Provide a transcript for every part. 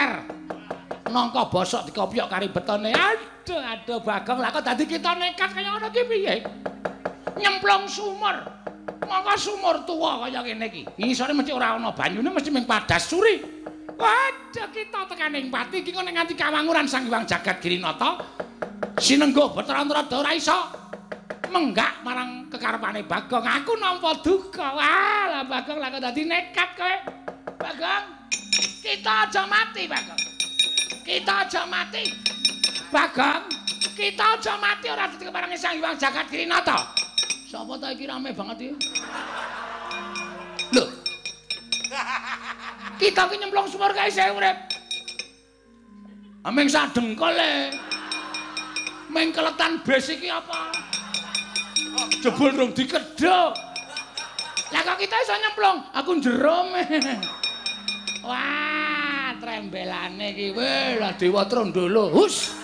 ceker. Nangka bosok dikopyok kari betone. Aduh, aduh Bagong, lah kok dadi kita nekat kaya ngono ki piye? Nyemplung sumur. Mongko sumur tuwa kaya ngene iki. Ngisore mesti ora ana banyune, mesti ming padas suri. Waduh, kita tekan ing pati iki kok nek nganti kawanguran Sang Hyang Jagat Girinata sinengguh Bathara Antrada ora iso menggak marang kekarepane Bagong. Aku nampa duka. Wah, lah Bagong, lah kok dadi nekat kowe. Bagong, kita aja mati, Bagong. Kita aja mati. Bagong, kita aja mati ora dadi keparange Sang Hyang Jagat Girinata. Sapa ta iki rame banget iki? Lho. Kita ki nyemplung sumur kae isih urip. Ameng sadengkol e. Meng keletan bes iki apa? Jebul rung dikedhok. Lah kok kita iso nyemplung? Aku njerum. Wah, trembelane iki. Weh, lah Dewa Trondolo. Hus.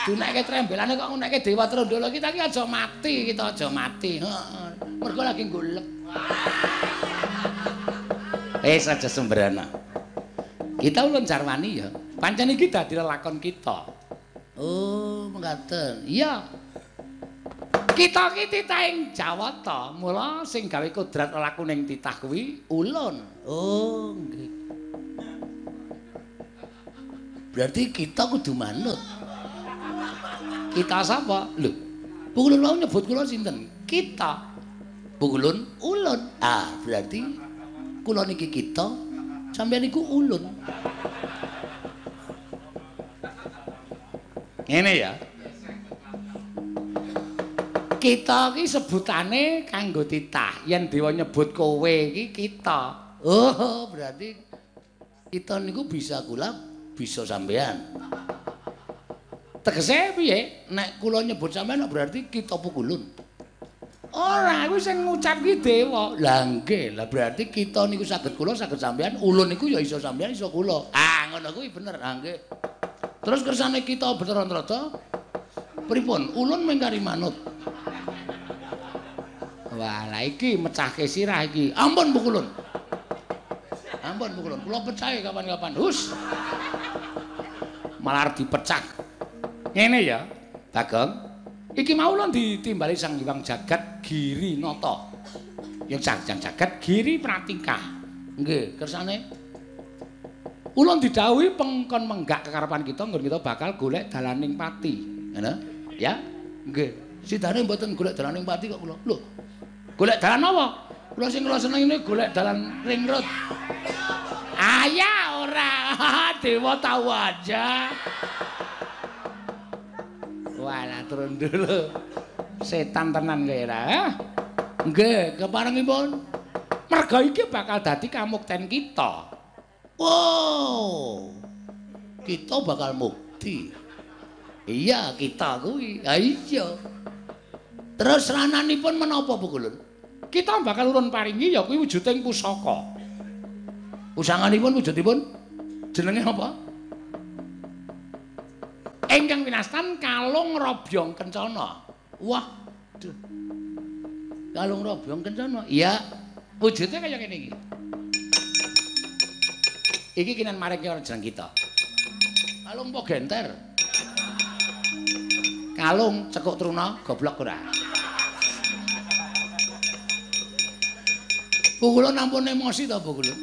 Dunekke trembelane kok ngunekke Dewa Trondolo. Kita iki aja mati, kita aja mati. Heeh. Mergo lagi golek. Wis aja sembrana. Kita ulun jarwani ya. Pancen iki dadi lelakon kita. Oh, mekaten. Iya. Kita iki titahing Jawata, mula sing gawe kodrat lelakuning titah kuwi ulun. Oh, nggih. Berarti kita kudu manut. Kita sapa? Lho, Pukulun wau nyebut kula sinten? Kita. Pukulun ulun. Ah, berarti kula niki kita, sampeyan niku ulun. Ngene ya. Kita iki sebutane kanggo titah. Yen dewa nyebut kowe iki kita. Oh, berarti kita niku bisa kula, bisa sampean. Tegese piye? Nek kula nyebut sampean berarti kita Pukulun. Ora, kuwi sing ngucap ki dewa. Lah nggih, lah berarti kita niku saged kula, saged sampean, ulun niku ya iso sampean, iso kula. Ah, ngono kuwi bener. Ah nggih. Terus kersane kita Bathara Antrada pripun? Ulun mung kari manut. Wah, lah iki mecahke sirah iki. Ampun Pukulun. Ampun Pukulun, kula pecahe kapan-kapan. Hus. Malah dipecah. Ngene ya, Bagong. Iki mau ulun ditimbali Sang Hyang Jagat Girinata. Yang Sang Jagat Giri Pratingkah. Nggih, kersane ulun didhawuhi pengkon menggak kekarepan kita nggon kita bakal golek dalaning pati. Ngono? Ya? Nggih. Sidane mboten golek dalaning pati kok kula. Lho. Golek dalan apa? Kula sing kula seneng ini golek dalan ring road. Ayah ora, dewa tahu aja. Walah turun dulu. Setan tenan kowe ra. Nggih, keparengipun. Merga iki bakal dadi kamukten kita. Wow. Kita bakal mukti. Iya, kita kuwi. Ha iya. Terus rananipun menapa Pukulun? Kita bakal urun paringi ya kuwi wujuding pusaka. Pusanganipun wujudipun jenenge apa? Ingkang winastan kalung robyong kencana. Wah, duh. Kalung robyong kencana. Iya, wujudnya kaya ngene iki. Iki kinan maring jeneng kita. Kalung apa genter? Kalung cekuk truna goblok ora. Pukulun ampun emosi ta Pukulun.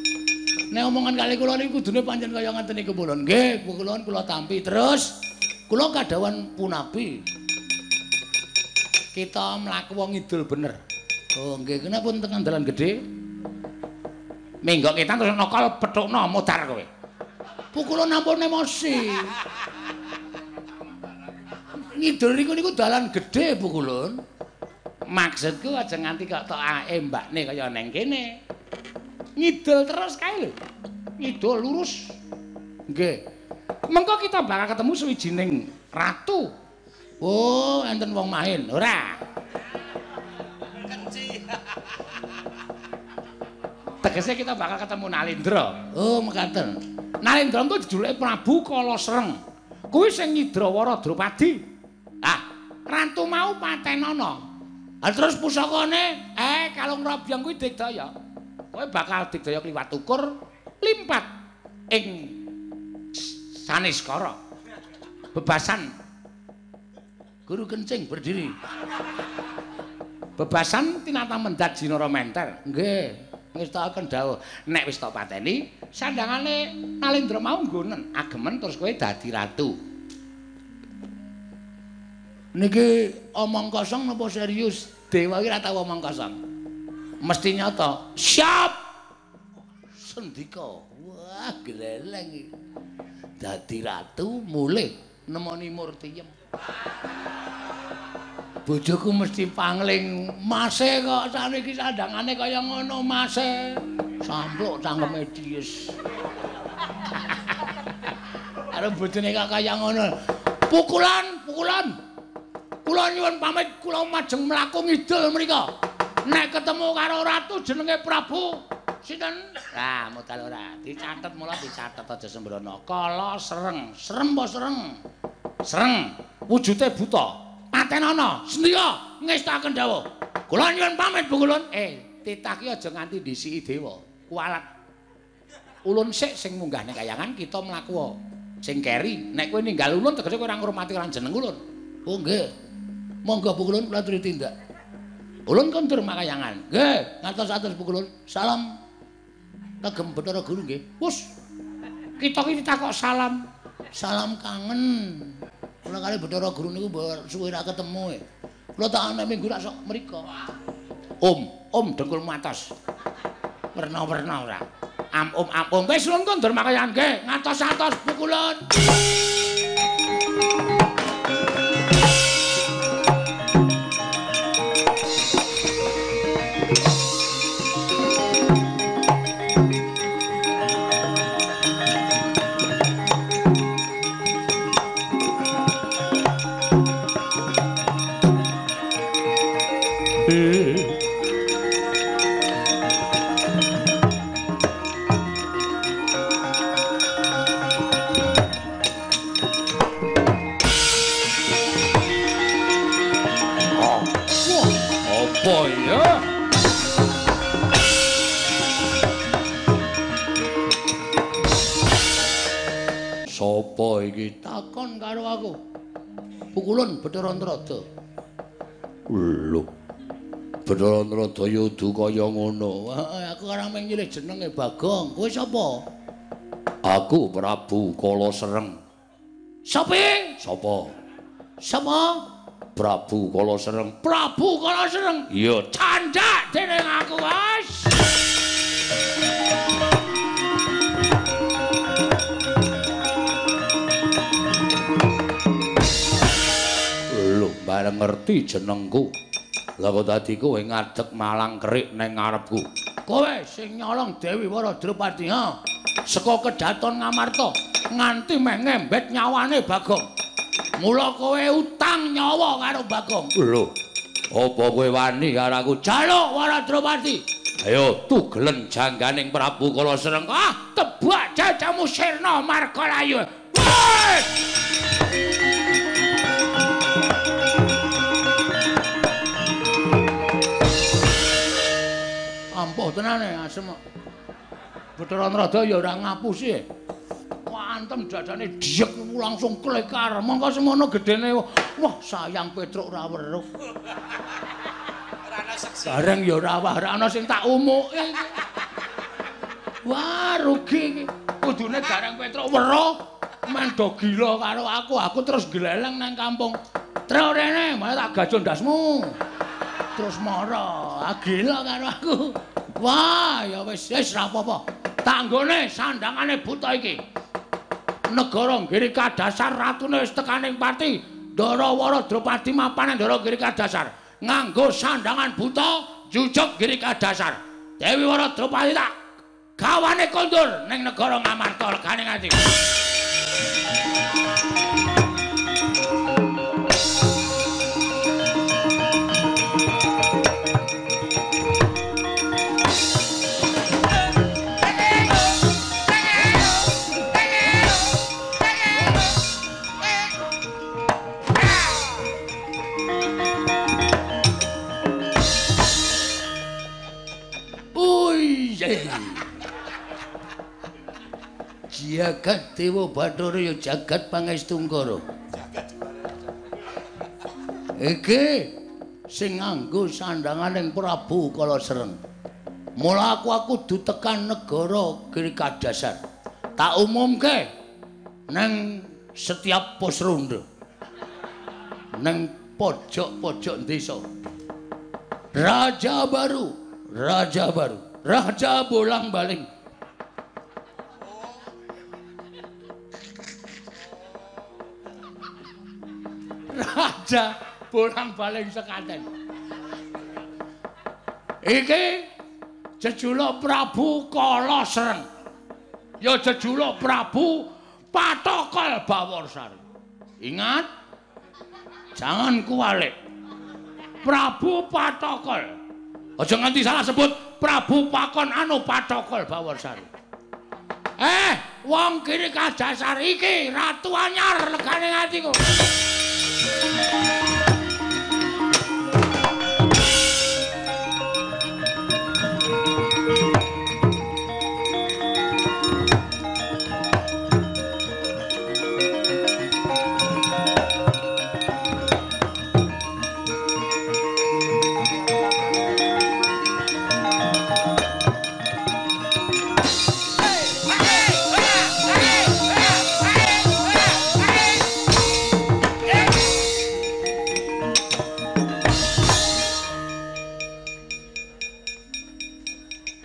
Nek omongan kali kula niku kudune pancen kaya ngaten niku Pukulun. Nggih, Pukulun kula tampi terus. Kula kadhawan punabi. Kita mlaku wong ngidul bener. Oh nggih, kenapa pun tekan dalan gedhe? Menggok kita terus nokol pethukno modar kowe. Pukulun ampun emosi. Ngidul niku niku dalan gedhe Pukulun. Maksudku aja nganti kok tok ae mbakne kaya neng kene. Ngidul terus kae lho. Ngidul lurus. Nggih. Mengko kita bakal ketemu suwijining ratu. Oh, enten wong main, ora? Kenci. Tegese kita bakal ketemu Nalindra. Oh, mekaten. Nalindra engko dijuluki Prabu Kalasreng. Kuwi sing nyidrawara Drupadi. Ah, ratu mau patenana. Ah, terus pusakane, kalung robyong kuwi digdaya. Kowe bakal digdaya kliwat ukur limpat. ing Saniskara. Bebasan guru kencing berdiri. Bebasan tinata mendhat Jinara Menter. Nggih, ngestakaken dawuh. Nek wis tak pateni, sandangane Nalendra mau nggonen agemen terus kowe dadi ratu. Niki omong kosong napa serius? Dewa iki ora tau omong kosong. Mesti nyata. Siap. Sendika. Wah, gleleng iki. Dadi ratu mulih nemoni Murtiyem. Bojoku mesti pangling, mase kok saniki sandangane kaya ngono mase. Sampluk cangkeme dies. Karo bojone kok kaya ngono. Pukulan, pukulan. Kula nyuwun pamit, kula majeng mlaku ngidul mriko. Nek ketemu karo ratu jenenge Prabu sinten? Lah, modal ora. Dicatet mula dicatet aja sembrono. Kala Sereng. Serem apa sereng? Sereng. Wujude buta. Patenana, sendika ngestaken dawuh. Kula nyuwun pamit, Bu Kulun. Titah ki aja nganti ndhisiki dewa. Kualat. Ulun sik sing munggah ning kayangan kita mlaku. Sing keri, nek kowe ninggal ulun tegese kowe ora ngurmati lan jeneng ulun. Oh nggih. Monggo Bu Kulun kula aturi tindak. Ulun kondur makayangan. Nggih, ngantos-atos Bu Kulun. Salam kagem Bathara Guru nggih. Wus. Kita ki ditakok salam. Salam kangen. Kula kali Bathara Guru niku suwe ra ketemu e. Kula tak ana minggu rak sok mriko. Om, om dengkulmu atos. Werna-werna ora. Am om am om. Wis ulun kondur makayangan nggih, ngantos-atos Bu Kulun. Sapa iki takon karo aku? Pukulun Bathara Antrada. Lho. Bathara Antrada ya udu kaya ngono. Aku ora mung nyilih jenenge Bagong. Kowe sapa? Aku Prabu Kala Sereng. Sapa? Sapa? Sapa? Prabu Kala Sereng. Prabu Kala Sereng. Iya, candhak dening aku, Mas. Bareng ngerti jenengku. Lah kok dadi kowe ngadeg malang kerik neng ngarepku. Kowe sing nyolong Dewi Wara Drupadi, ha? Saka kedaton Ngamarta nganti meh ngembet nyawane Bagong. Mula kowe utang nyawa karo Bagong. Lho, apa kowe wani karo aku? Jaluk Wara Drupadi. Ayo tugelen jangganing Prabu Kala Sereng. Ah, tebak jajamu sirna marga layu. Woi! Ampuh tenane asem. Bathara Antrada ya ora ngapusi. Antem dadane diek langsung klekar. Mongko semono gedene. Wah, sayang Petruk ora weruh. Ora ana seksi. Bareng ya ora wah, ora ana sing tak umuke. Wah, rugi iki. Kudune Gareng Petruk weruh men do gila karo aku. Aku terus gleleng nang kampung. Truk rene, malah tak gajo ndasmu. Terus mara, gila karo aku. Wah, ya wis wis ra apa-apa. Tanggone sandangane buta iki. Negara Giri Kadasar ratune wis tekaning pati. Ndara Wara Drupadi mapan Ndara Giri Kadasar. Nganggo sandangan buta jujuk Giri Kadasar. Dewi Wara Drupadi tak gawane kondur ning negara Ngamarta legane nganti. Jagat Dewa Bathara ya jagat Pangestungkara. Iki sing nganggo sandhanganing Prabu Kala Sreng. Mula aku kudu tekan negara Giri Kadasar. Tak umumke nang setiap pos ronda. Nang pojok-pojok desa. Raja baru, raja baru, raja bolang-baling. Raja bolang-baling sekaten. Iki jejuluk Prabu Kala Sreng. Ya jejuluk Prabu Patokol Baworsari. Ingat, jangan kuwalik. Prabu Patokol. Aja nganti salah sebut Prabu Pakon anu Patokol Baworsari. Wong Giri Kadasar iki ratu anyar legane atiku.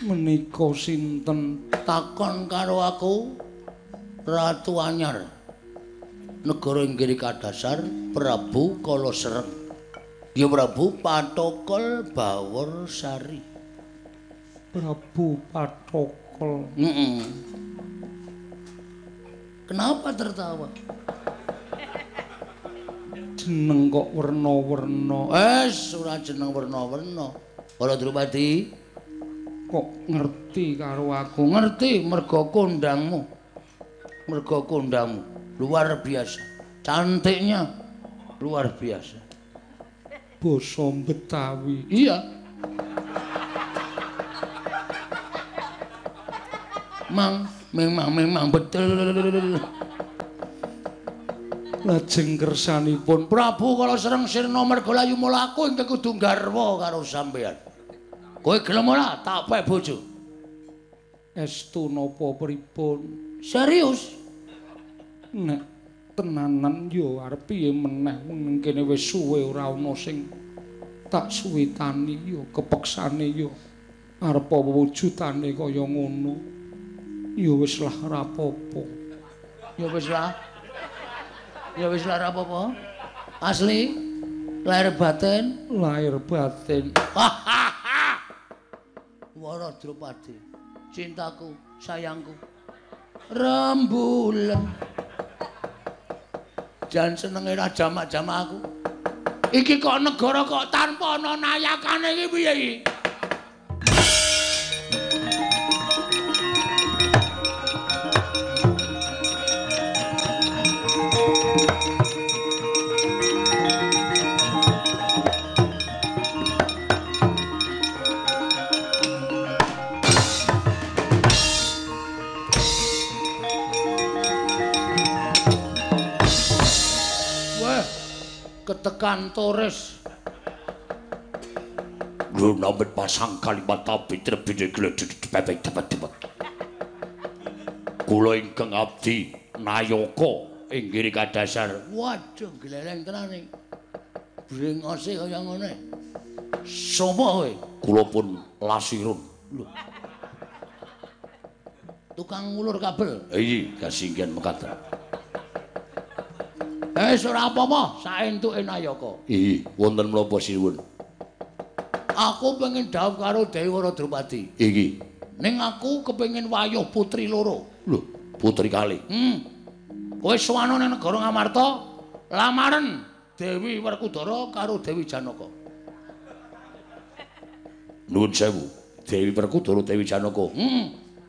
Menika sinten takon karo aku Ratu Anyar negara Giri Kadasar Prabu Kala Sreng ya Prabu Patokol Baworsari. Prabu Patokol. Kenapa tertawa? Jeneng kok werna-werna. Ora jeneng werna-werna. Para Drupadi kok ngerti karo aku? Ngerti mergo kondangmu. Mergo kondangmu luar biasa. Cantiknya luar biasa. Basa Betawi. Iya. Mang, memang betul. Lajeng kersanipun Prabu Kala Sreng sirna merga layu mula aku ingkang kudu garwa karo sampeyan. Kowe gelem ora tak pek bojo? Estu napa pripun? Serius? Nek tenanan yo arep piye meneh wong kene wis suwe ora ana sing tak suwitani yo kepeksane yo arep apa wujudane kaya ngono. Ya wis lah ora apa-apa. Ya wis lah. Ya wis lah ora apa-apa. Asli lahir batin, lahir batin. Wara Drupadi, cintaku, sayangku, rembulan. Jan senenge ra jamak-jamak aku. Iki kok negara kok tanpa ana nayakane iki piye iki? Ketekan Torres. Lunamit pasang kalimat tabi terbini gledek bebek tepat-tepat. Kula ingkang abdi nayaka ing Giri Kadasar. Waduh, gleleng tenan iki. Brengose kaya ngene. Sapa kowe? Kula pun Lasirun. Lho. Tukang ngulur kabel. Iya, kasinggihan mekaten. Ora apa-apa, saentuke nayaka. Iya, wonten menapa sinuwun? Aku pengen dhawuh karo Dewi Wara Drupadi. Iki. Ning aku kepengin wayuh putri loro. Lho, putri kalih. Kowe sowan nang negara Ngamarta, lamaren Dewi Werkudara karo Dewi Janaka. Nuwun sewu, Dewi Werkudara Dewi Janaka.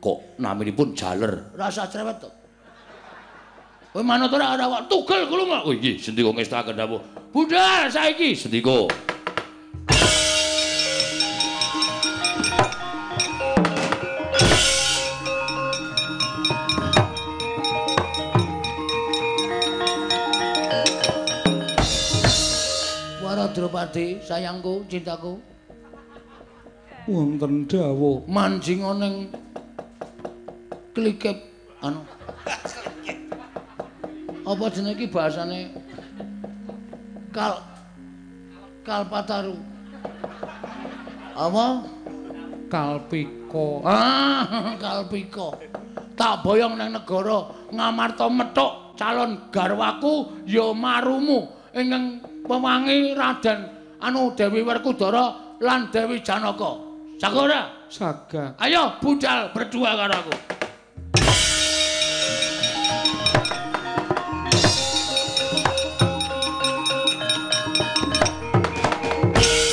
Kok naminipun jaler? Rasa cerewet to. Kowe manut ora ora kok tugel kulunga. Oh inggih, sendika ngestakaken dawuh. Budal saiki sendika. Drupadi, sayangku, cintaku. Wonten dawuh manjing ning klikip anu. Apa jenenge iki bahasane? Kalpataru. Apa? Kalpika. Ah, Kalpika. Tak boyong nang negara Ngamarta methuk calon garwaku ya marumu ingkang pewangi Raden anu Dewi Werkudara lan Dewi Janaka. Saga ora? Saga. Ayo budal berdua karo aku.